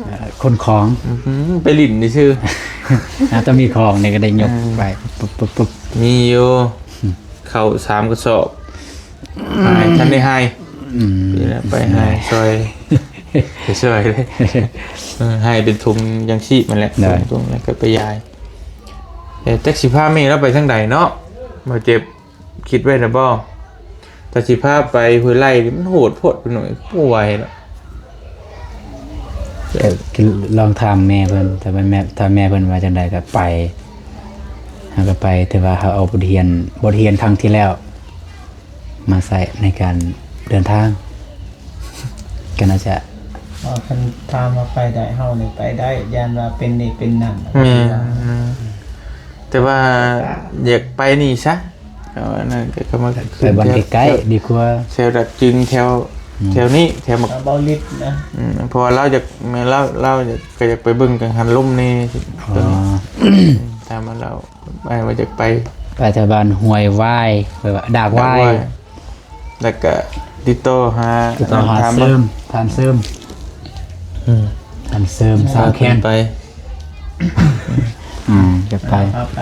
ເອີ ຂົນຂອງ. ອືມ ໄປຫຼິ້ນຊື່ໆ. ອາ ຕ້ອງມີຂອງນີ້ກໍໄດ້ຍົກ ເອີ ໄປ ປຶບໆໆ. ມີຢູ່ ເຂົ້າສາມກະສອບ ຫາຍ ທັນໄດ້ຫາຍ. ອືມ ໄປຫາຍຊ່ອຍ ໄປຊ່ອຍເລີຍ. ເອີ ຫາຍເປັນຖົງຍັງຊີບຫັ້ນແຫຼະ ໂດຍ ຖົງ ຖົງ ແລ້ວກໍໄປຢາຍ. ແຕ່ຈັກຊິພາແມ່ລາວໄປທາງໃດເນາະ ບ່າວເຈັບ ຄິດໄວ້ນະບໍ່? ຖ້າຊິພາໄປຫ້ວຍໄລ່ນີ້ມັນໂຫດໂພດ ພີ່ນ້ອງເອີຍ ບໍ່ໄຫວດອກ. ເອີ ລອງຖາມແມ່ເພິ່ນ ຖ້າແມ່ ຖ້າແມ່ເພິ່ນວ່າຈັ່ງໃດກໍໄປ ເຮົາກໍໄປ. ຖືວ່າເຮົາເອົາບົດຮຽນ ບົດຮຽນຄັ້ງທີ່ແລ້ວມາໃຊ້ໃນການເດີນທາງ ກໍໜ້າຈະ ເອີ ຄັນຖາມວ່າໄປໄດ້ ເຮົານີ້ໄປໄດ້ ຢ້ານວ່າເປັນນີ້ເປັນນັ້ນ. ແມ່ນ ແມ່ນ ແຕ່ວ່າຢາກໄປນີ້ຊະ ເອົາອັນນັ້ນກໍເຂົ້າມາ ໄປບ່ອນໃກ້ໆ ດີກວ່າ ແຖວດາກຈຶງ ແຖວ ອືມ ແຖວນີ້ ແຖວໝາກ ເບົາລິດນະ. ອືມ ເພາະວ່າລາວຢາກ ແມ່ນລາວ ລາວຢາກ ກໍຢາກໄປເບິ່ງກັງຫັນລົມແດ່. ອໍ ຕາມມາລາວ ອ້າຍວ່າຢາກໄປ ໄປແຖວບ້ານຫ້ວຍວາຍ ແປວ່າດາກວາຍ ດາກວາຍ. ແລ້ວກະຕິດຕໍ່ຫາ ຕິດຕໍ່ຫາ ທ່ານເສີມ ທ່ານເສີມ ອືມ ທ່ານເສີມ ສາວແຄນ ໄປ ອືມ ຢາກໄປ ເອົາໄປ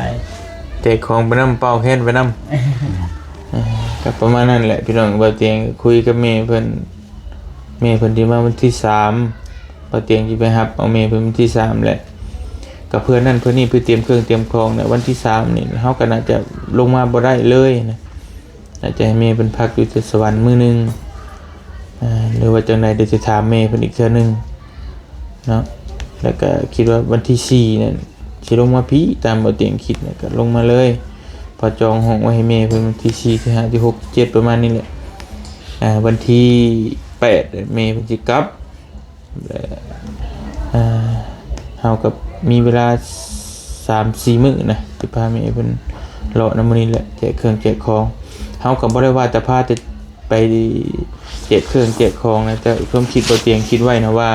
ແຈກຂອງໄປນຳ ເປົ່າແຄນໄປນຳ. ເອີ ກໍປະມານນັ້ນແຫຼະພີ່ນ້ອງ. ບ່າວຕຽງຄຸຍກັບແມ່ເພິ່ນ ແມ່ເພິ່ນຊິມາວັນທີສາມ ບໍ່ຕຽງຊິໄປຮັບເອົາແມ່ເພິ່ນວັນທີສາມແຫຼະ ກໍເພື່ອນັ້ນເພື່ອນີ້ ເພື່ອຕຽມເຄື່ອງຕຽມຂອງນະ ວັນທີສາມນີ້ເຮົາກໍໜ້າຈະລົງມາບໍ່ໄດ້ເລີຍນະ ອາດຈະໃຫ້ແມ່ເພິ່ນພັກຢູ່ແຕ່ສະຫວັນມື້ໜຶ່ງ ອ່າ ຫຼືວ່າຈັ່ງໃດ ດຽວຈະຖາມແມ່ເພິ່ນອີກເທື່ອໜຶ່ງເນາະ ແລ້ວກໍຄິດວ່າວັນທີສີ່ນັ້ນຊິລົງມາພີ້ ຕາມບໍ່ຕຽງຄິດນະ ກໍລົງມາເລີຍ ເພາະຈອງຫ້ອງໄວ້ໃຫ້ແມ່ເພິ່ນວັນທີສີ່ ທີຫ້າ ທີຫົກ ທີເຈັດ ປະມານນີ້ແຫຼະ ອ່າ ວັນທີແປດແມ່ເພິ່ນຊິກັບ ແລະ ເຮົາກໍມີເວລາສາມສີ່ມື້ນະ ທີ່ພາແມ່ເພິ່ນເລາະນຳມື້ນີ້ແຫຼະ ແຈກເຄື່ອງແຈກຂອງ ເຮົາກໍບໍ່ໄດ້ວ່າແຕ່ພາແຕ່ໄປແຈກເຄື່ອງແຈກຂອງນະ ແຕ່ຄວາມຄິດບໍ່ຕຽງຄິດໄວ້ນະວ່າ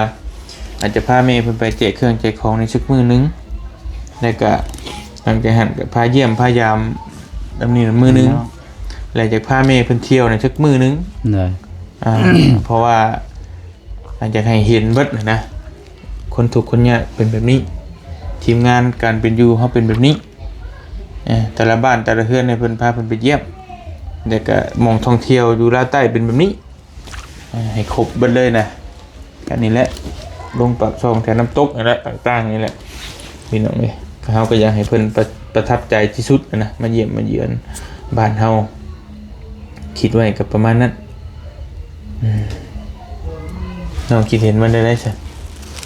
ອາດຈະພາແມ່ເພິ່ນໄປແຈກເຄື່ອງແຈກຂອງໃນສັກມື້ໜຶ່ງ ແລ້ວກະຫຼັງຈາກຫັ້ນກໍພາຢ້ຽມພາຢາມນຳນີ້ນຳມື້ໜຶ່ງ ແລ້ວຈະພາແມ່ເພິ່ນທ່ຽວໃນສັກມື້ໜຶ່ງ ໂດຍ ອ່າ ເພາະວ່າ ອາ ຢາກໃຫ້ເຫັນເບິດຫັ້ນນະ ຄົນທຸກຄົນຍາກເປັນແບບນີ້ ທີມງານການເປັນຢູ່ເຮົາເປັນແບບນີ້ ເອີ ແຕ່ລະບ້ານແຕ່ລະເຮືອນໃຫ້ເພິ່ນ ພາເພິ່ນໄປຢ້ຽມ ແລ້ວກະໝ່ອງທ່ອງທ່ຽວຢູ່ລາວໃຕ້ເປັນແບບນີ້ ເອີ ໃຫ້ຄົບເບິດເລີຍນະ ກະນີ້ແຫຼະ ລົງປາກຊ່ອງແຖວນ້ຳຕົກນີ້ແຫຼະ ຕ່າງໆນີ້ແຫຼະ ພີ່ນ້ອງເອີຍ ເຮົາກໍຢາກໃຫ້ເພິ່ນປະ ປະທັບໃຈທີ່ສຸດນະ ມາຢ້ຽມມາເຢືອນບ້ານເຮົາ ຄິດໄວ້ກໍປະມານນັ້ນ ອືມ ນ້ອງຄິດເຫັນວ່າແນວໃດຊະ?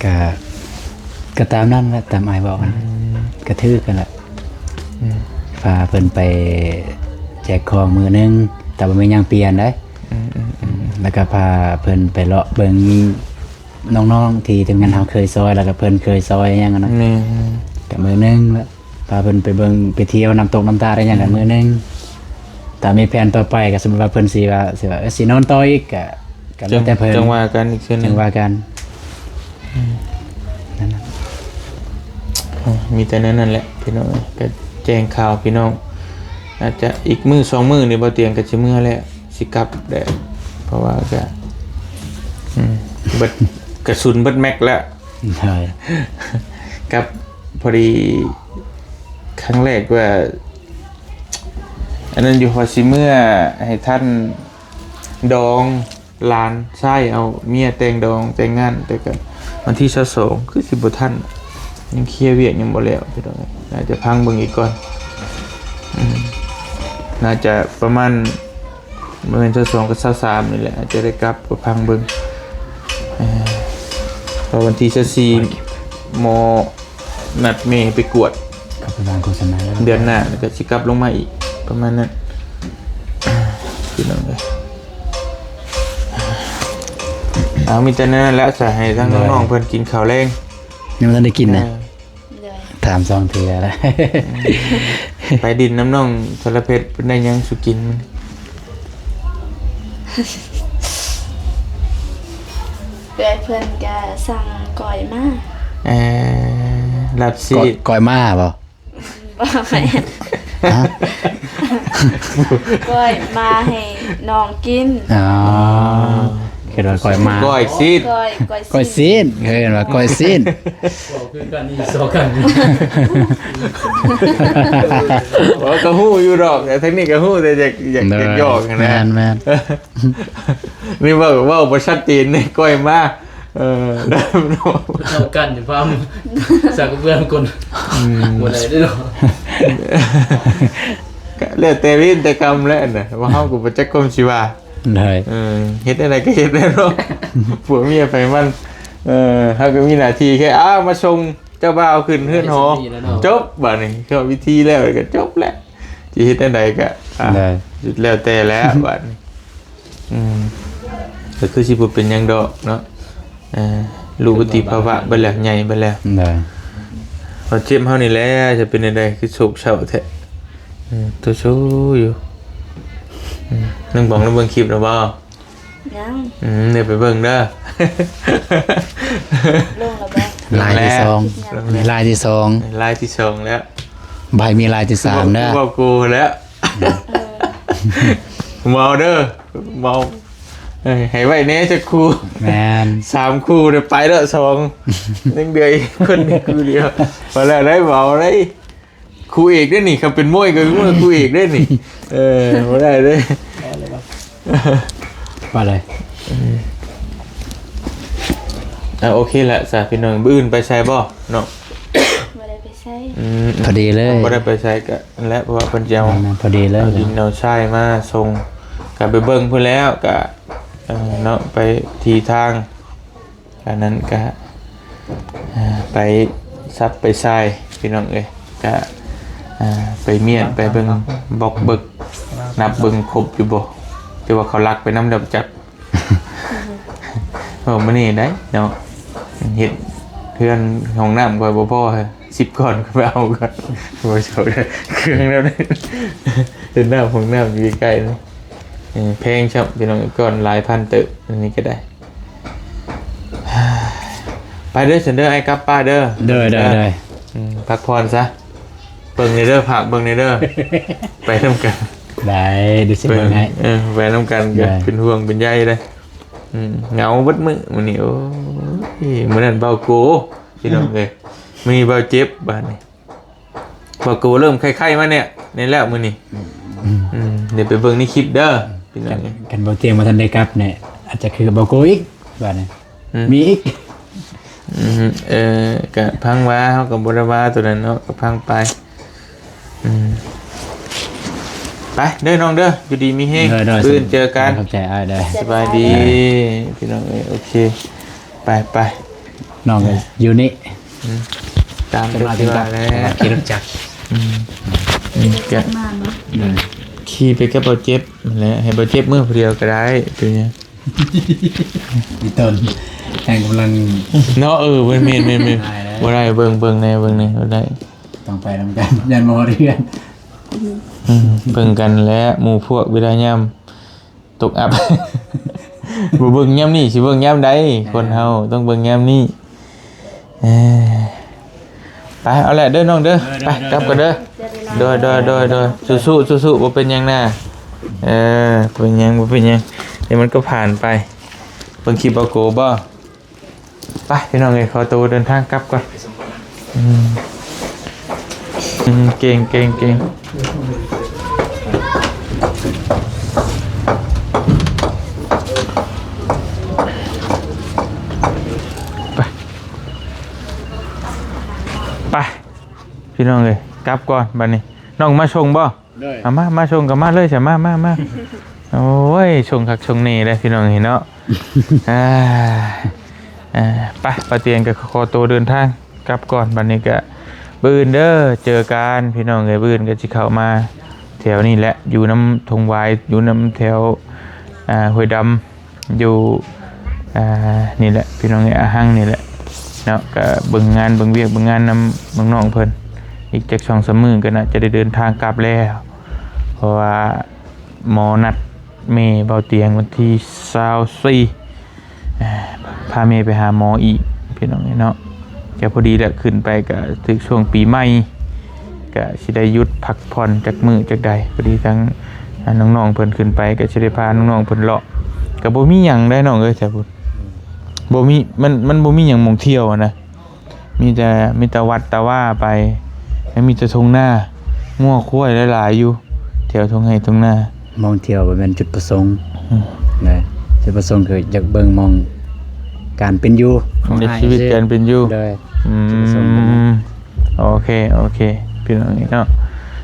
ກະ ກະຕາມນັ້ນແຫຼະ ຕາມອ້າຍເວົ້າຫັ້ນ ອືມ ກະຖືກຫັ້ນແຫຼະ ອືມ ພາເພິ່ນໄປແຈກຂອງມື້ໜຶ່ງ ແຕ່ບໍ່ມີຫຍັງປ່ຽນເດ້ ອືມໆໆ ແລ້ວກໍພາເພິ່ນໄປເລາະເບິ່ງ ນ້ອງໆທີ່ ທີ່ແມ່ນເຮົາເຄີຍຊ່ອຍ ແລ້ວກໍເພິ່ນເຄີຍຊ່ອຍຫຍັງຫັ້ນນະ ແມ່ນໆ ກໍມື້ໜຶ່ງລະ ພາເພິ່ນໄປເບິ່ງ ໄປທ່ຽວນ້ຳຕົກນ້ຳຕາໄດ້ຫຍັງ ອືມ ກໍມື້ໜຶ່ງ ຖ້າມີແຜນຕໍ່ໄປ ກໍສົມມຸດວ່າເພິ່ນຊິວ່າ ຊິວ່າ ເອີ ຊິນອນຕໍ່ອີກ ກໍ ກໍແລ້ວແຕ່ເພິ່ນ ຈັ່ງວ່າກັນອີກເທື່ອໜຶ່ງ ຈັ່ງວ່າກັນ ອືມ ນັ້ນນະ ໂອ້ ມີແຕ່ແນວນັ້ນແຫຼະພີ່ນ້ອງເອີຍ ກໍແຈ້ງຂ່າວພີ່ນ້ອງ ອາດຈະອີກມື້ສອງມື້ນີ້ ບໍ່ຕຽງກໍຊິເມືອແລ້ວ ຊິກັບແລ້ວ ເພາະວ່າກະ ອືມ ເບິດກະສຸນເບິດແມັກແລ້ວ ໂດຍ ກັບພໍດີຄັ້ງແລກວ່າ ອັນນັ້ນຢູ່ ວ່າຊິເມືອໃຫ້ທັນດອງຫຼານຊາຍ ເອົາເມຍແຕ່ງດອງແຕ່ງງານ ແຕ່ກະວັນທີຊາວສອງ ຄືຊິບໍ່ທັນ ຍັງເຄຍວຽກຍັງບໍ່ແລ້ວ ພີ່ນ້ອງເອີຍ ໜ້າຈະພັງເບິ່ງອີກກ່ອນ ອືມ ໜ້າຈະປະມານ ບໍ່ແມ່ນຊາວສອງກັບຊາວສາມນີ້ແຫຼະ ອາດຈະໄດ້ກັບ ກໍຟັງເບິ່ງ ເອີ ເພາະວັນທີຊາວສີ່ ໝໍນັດແມ່ໄປກວດ ເຂົາໄປວາງໂຄສະນາແລ້ວ ເດືອນໜ້າ ແລ້ວກໍຊິກັບລົງມາອີກ ປະມານນັ້ນ ພີ່ນ້ອງເອີຍ ເອົາ ມີແຕ່ນັ້ນແຫຼະ ສະ ໃຫ້ທາງ ໂດຍ ນ້ອງໆເພິ່ນກິນເຂົ້າແລງ ຍັງບໍ່ທັນໄດ້ກິນນະ ເອີ ໂດຍ ຖາມສອງເທື່ອແລ້ວ ໄປດິນນຳນ້ອງສາລະເພັດ ເພິ່ນໄດ້ຫຍັງສູ່ກິນ? ເອື້ອຍເພິ່ນກະສັ່ງກ້ອຍມາ ເອີ ລາບຊີ້ນ ກ້ອຍ ກ້ອຍມ້າບໍ່? ບໍ່ແມ່ນ ຮະ? ກ້ອຍມາໃຫ້ນ້ອງກິນ ອໍ ຄິດວ່າກ້ອຍມ້າ ກ້ອຍຊີ້ນ ກ້ອຍ ກ້ອຍຊີ້ນ ກ້ອຍຊີ້ນ ເອີ້ນວ່າກ້ອຍຊີ້ນ ເວົ້າຄືກັນ ອີ່ຊອກັນ ໂອ້ ກໍຮູ້ຢູ່ດອກ ແຕ່ທາງນີ້ກໍຮູ້ ແຕ່ຢາກ ຢາກ ໂດຍ ຢາກຢອກຫັ້ນນະ ແມ່ນໆ ນີ້ເວົ້າ ເວົ້າບໍ່ຊັດເຈນເດ້ ກ້ອຍມາ ເອີ ເທົ່າກັນຢູ່ພາມ ສາກກະເບືອຄົນ ອືມ ບໍ່ໄດ້ເດ້ເນາະ ກໍແລ້ວແຕ່ເວນແຕ່ກຳແຫຼະນະ ວ່າເຮົາກໍບໍ່ຈັກຄວາມຊິວ່າ ໄດ້ ເອີ ເຮັດແນວໃດກໍເຮັດແລ້ວເນາະ ຜົວເມຍໃຜມັນ ເອີ ເຮົາກໍມີໜ້າທີ່ແຄ່ ອ້າວ ມາສົ່ງເຈົ້າບ່າວຂຶ້ນເຮືອນຫໍ ໄດ້ສ່ຳນີ້ແລ້ວເນາະ ຈົບບາດນີ້ ເຂົ້າພິທີແລ້ວກໍຈົບແຫຼະ ຊິເຮັດແນວໃດກໍ ອ່າ ໄດ້ ສຸດແລ້ວແຕ່ແຫຼະບາດນີ້ ອືມ ກໍຄືຊິບໍ່ເປັນຫຍັງດອກເນາະ ເອີ ຮູ້ວຸດຕິພາວະເບິດແລ້ວ ໃຫຍ່ເບິດແລ້ວ ໄດ້ ບາດເຈັບເຮົານີ້ແຫຼະ ຈະເປັນແນວໃດ ຄືໂສກເສົ້າແທ້ ອືມ ໂຕໂຊຢູ່ ອືມ ນາງບອງລາວເບິ່ງຄລິບແລ້ວບໍ່? ຍັງ ອືມ ດຽວໄປເບິ່ງເດີ ລົງແລ້ວບໍ່? ລາຍທີສອງ ລາຍທີສອງ ລາຍທີສອງແລ້ວ ບໍ່ໃຫ້ມີລາຍທີສາມເດີ ເວົ້າໂກແລ້ວ ເອີ ເວົ້າເດີ ເວົ້າ ເອີ ໃຫ້ໄວ້ແດ່ຈັກຄູ່ ແມ່ນ ສາມຄູ່ໄດ້ໄປແລ້ວສອງ ຍັງເຫຼືອອີກຄົນໜຶ່ງຄູ່ດຽວ ພໍແລ້ວໄດ້ ເວົ້າໄດ້ ຄູ່ເອກເດ້ນີ້ ຄັນເປັນມວຍກໍຄືຄູ່ເອກເດ້ນີ້ ເອີ ບໍ່ໄດ້ເດ້ ວ່າໄດ ອືມ ອ່າ ໂອເຄລະຊະພີ່ນ້ອງ ມື້ອື່ນໄປໃສບໍ່ເນາະ? ບໍ່ໄດ້ໄປໃສ. ອືມ ພໍດີເລີຍ ບໍ່ໄດ້ໄປໃສກະນັ້ນແຫຼະ ເພາະວ່າເພິ່ນຈະເອົາ ແມ່ນໆ ພໍດີເລີຍ ເອົາດິນເອົາຊາຍມາສົ່ງ ກະໄປເບິ່ງພຸ້ນແລ້ວ ກະ ເອີ ເນາະ ໄປທີ່ທາງ ອັນນັ້ນກະ ອ່າ ໄປສັບໄປຊາຍພີ່ນ້ອງເອີຍ ກະ ອ່າ ໄປມ້ຽນໄປເບິ່ງບອກເບິກ ນັບເບິ່ງຄົບຢູ່ບໍ່ ແຕ່ວ່າເຂົາລັກໄປນຳແລ້ວຈັກ. ເວົ້າມື້ນີ້ໄດ້ເນາະ ເຮັດເຮືອນຫ້ອງນ້ຳຂ້ອຍບໍ່ພໍ ສິບກ້ອນກໍໄປເອົາກ່ອນ ບໍ່ເຊົາເດີ ເຄື່ອງແລ້ວເດີ ເຮັດນ້ຳຫ້ອງນ້ຳຢູ່ໃກ້ໆ ນີ້ ເອີ ແພງຊ້ຳພີ່ນ້ອງ ກ້ອນຫຼາຍພັນເຕີບ ອັນນີ້ກໍໄດ້. ໄປເດີ ຊັ້ນເດີ ອ້າຍກັບປ້າເດີ ໂດຍໆໆ ອືມ ພັກຜ່ອນຊະ ເບິ່ງແດ່ເດີ ຝາກເບິ່ງແດ່ເດີ ໄປນຳກັນ ໄດ້ ດຽວຊິເບິ່ງໃຫ້ ເອີ ໄປນຳກັນ ໄດ້ ກໍເປັນຫ່ວງເປັນໃຍເດ້ ອືມ ເຫງົາເບິດມື້ມື້ນີ້ ໂອ້ຍ ມື້ນັ້ນເບົາໂກ ພີ່ນ້ອງເອີຍ ມື້ນີ້ເບົາເຈັບ ບາດນີ້ ເບົາໂກເລີ່ມໄຂ້ໆ ມາແນ່ ແນ່ແລ້ວມື້ນີ້ ອືມ ອືມ ດຽວໄປເບິ່ງໃນຄລິບເດີ ພີ່ນ້ອງເອີຍ ຄັນ ຄັນເບົາຕຽງບໍ່ທັນໄດ້ກັບນີ້ ອາດຈະຄືເບົາໂກອີກ ບາດນີ້ ອືມ ມີອີກ ອືມ ເອີ ກະພັງວາ ເຮົາກໍບໍ່ໄດ້ວ່າຕົວນັ້ນເນາະ ກໍພັງໄປ ອືມ ໄປເດີນ້ອງເດີ ຢູ່ດີມີແຮງ ໂດຍໆ ມື້ອື່ນເຈີກັນ ຂອບໃຈອ້າຍເດີ ສະບາຍດີ ໂດຍ ພີ່ນ້ອງເອີຍ ໂອເຄ ໄປໆ ນ້ອງກໍຢູ່ນີ້ ອືມ ຕາມທີ່ວ່າແຫຼະ ຂີ່ລົດຈັກ ອືມ ອືມ ຂີ່ໄປກັບເບົາເຈັບແຫຼະ ໃຫ້ເບົາເຈັບເມືອຜູ້ດຽວກໍໄດ້ ເປັນຫຍັງ ອີຕົນແຮງກຳລັງເນາະ ເອີ ແມ່ນໆໆ ບໍ່ໄດ້ ເບິ່ງ ເບິ່ງແດ່ ເບິ່ງແດ່ ບໍ່ໄດ້ ຕ້ອງໄປນຳກັນ ຢ້ານບໍ່ຮອດເຮືອນ ອືມ ເບິ່ງກັນແຫຼະ ໝູ່ພວກເວລາຍາມຕົກອັບ ບໍ່ເບິ່ງຍາມນີ້ ຊິເບິ່ງຍາມໃດ ຄົນເຮົາຕ້ອງເບິ່ງຍາມນີ້ ເອີ ໄປ ເອົາແຫຼະເດີນ້ອງເດີ ເອີ ໄປ ໂດຍໆ ກັບກັນເດີ ໂດຍໆ ໂດຍໆ ໂດຍໆ ສູ້ໆ ສູ້ໆ ບໍ່ເປັນຫຍັງນາ ເອີ ບໍ່ເປັນຫຍັງ ບໍ່ເປັນຫຍັງ ດຽວມັນກໍຜ່ານໄປ ເບິ່ງຄລິບເອົາໂກບໍ່? ໄປພີ່ນ້ອງເອີຍ ຂໍໂຕເດີນທາງກັບກ່ອນ ອືມ ອືມ ເກັ່ງໆໆ ໄປ ໄປ ພີ່ນ້ອງເອີຍ ກັບກ່ອນບາດນີ້ ນ້ອງມາສົ່ງບໍ່? ໂດຍ ເອົາມາ ມາສົ່ງກໍມາເລີຍຊະ ມາ ມາ ມາ ໂອ້ຍ ສົ່ງຄັກສົ່ງແນ່ເດ້ພີ່ນ້ອງເອີຍເນາະ ອ່າ ອ່າ ໄປ ປ້າຕຽງກໍຂໍໂຕເດີນທາງກັບກ່ອນ ບັດນີ້ກໍມື້ອື່ນເດີ ເຈີກັນພີ່ນ້ອງເອີຍ ມື້ອື່ນກໍຊິເຂົ້າມາແຖວນີ້ແຫຼະ ຢູ່ນຳທົ່ງຫວາຍ ຢູ່ນຳແຖວ ອ່າ ຫ້ວຍດຳ ຢູ່ ອ່າ ນີ້ແຫຼະພີ່ນ້ອງເອີຍ ອາຮັງນີ້ແຫຼະເນາະ ກໍເບິ່ງງານເບິ່ງວຽກເບິ່ງງານນຳນ້ອງໆເພິ່ນ ອີກຈັກສອງສາມມື້ກໍໜ້າຈະໄດ້ເດີນທາງກັບແລ້ວ ເພາະວ່າໝໍນັດແມ່ເບົາຕຽງວັນທີຊາວສີ່ ອ່າ ພາແມ່ໄປຫາໝໍອີກພີ່ນ້ອງເອີຍເນາະ ກໍພໍດີແຫຼະ ຂຶ້ນໄປກໍຖືກຊ່ວງປີໃໝ່ ກະຊິໄດ້ຢຸດພັກຜ່ອນຈັກມື້ຈັກໃດ ພໍດີທັງ ອ່າ ນ້ອງໆເພິ່ນຂຶ້ນໄປ ກະຊິໄດ້ພານ້ອງໆເພິ່ນເລາະ ກະບໍ່ມີຫຍັງໃດ໋ນ້ອງເອີຍ ແຖວພຸ້ນ ບໍ່ມີ ມັນ ມັນບໍ່ມີຫຍັງໝ່ອງທ່ຽວຫັ້ນນະ ມີແຕ່ ມີແຕ່ວັດແຕ່ວາໄປ ແລ້ວມີແຕ່ທົ່ງນາ ງົວຄວາຍຫຼາຍໆຢູ່ ແຖວທົ່ງໄຮ່ທົ່ງນາ ໝ່ອງທ່ຽວບໍ່ແມ່ນຈຸດປະສົງ ອືມ ນະ ຈຸດປະສົງຄືຢາກເບິ່ງໝ່ອງການເປັນຢູ່ຂອງອ້າຍ ໃນຊີວິດການເປັນຢູ່ ໂດຍ ອືມ ຈຸດປະສົງ ໂອເຄ ໂອເຄ ພີ່ນ້ອງເນາະ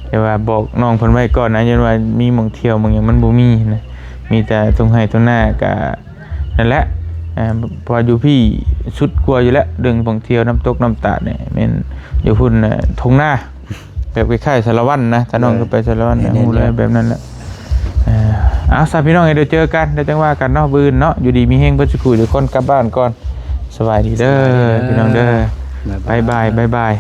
ແຕ່ວ່າບອກນ້ອງເພິ່ນໄວ້ກ່ອນນະ ຢ້ານວ່າມີໝ່ອງທ່ຽວໝ່ອງຫຍັງມັນບໍ່ມີນະ ມີແຕ່ທົ່ງໄຮ່ທົ່ງນາ ກະນັ້ນແຫຼະ ເພາະວ່າຢູ່ພີ້ສຸດກວ່າຢູ່ແລ້ວ ເລື່ອງທ່ອງທ່ຽວນ້ຳຕົກນ້ຳຕາດນີ້ ແມ່ນຢູ່ພຸ້ນນະ ທົ່ງນາ ແບບຄ້າຍໆສາລະວັນນະ ຖ້ານ້ອງ ໂດຍ ເຄີຍໄປສາລະວັນນະ ແມ່ນໆ ຮູ້ເລີຍ ແບບນັ້ນແຫຼະ ເອີ ເອົາຊະ ພີ່ນ້ອງເອີຍ ດຽວເຈີກັນ ດຽວຈັ່ງວ່າກັນເນາະ ມື້ອື່ນເນາະ ຢູ່ດີມີແຮງເບິດສູ່ຜູ້ທຸກຄົນ ກັບບ້ານກ່ອນ ສະບາຍດີເດີ ສະບາຍດີເດີ ພີ່ນ້ອງເດີ ບາຍບາຍ ບາຍບາຍ ບາຍບາຍ.